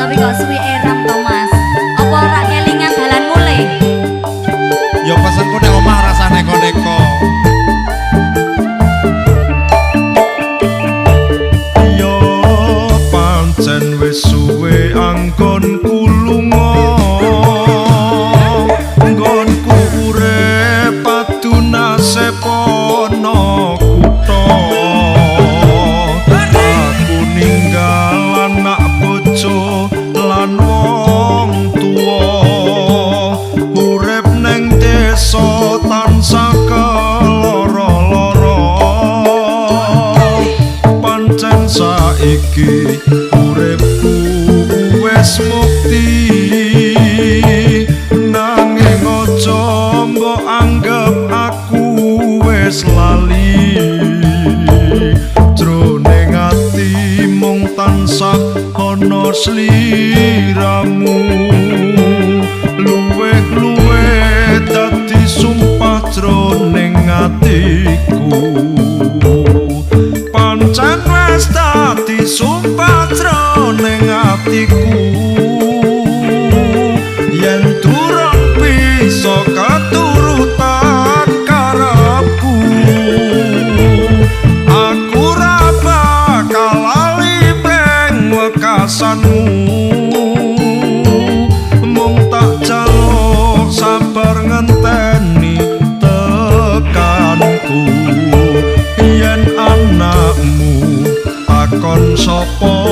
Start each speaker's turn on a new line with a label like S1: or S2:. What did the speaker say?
S1: Tapi kok suwi eram to, Mas? Apa ora kelingan dalan mulih?
S2: Ya pesenku nek omah rasa neko-neko.
S3: Yo pancen wis suwe anggonku lunga, nggonku urip padu nasib ana kutha. Aku ninggal anak bojo lan wong tuwa, urip neng desa tansah keloro-loro. Pancen saiki uripku wis mukti, nanging aja mbok anggep aku wis lali. Jroning ati mung tansah ana sliramu, luweh-luweh dadi sumpah jroning atiku. Pancen wis dadi sumpah jroning atiku, yen durung bisa keturutan karepku, aku ra bakal lali ping wekasanmu. Mung tak jaluk sabar ngenteni tekanku, yen anakmu takon sapa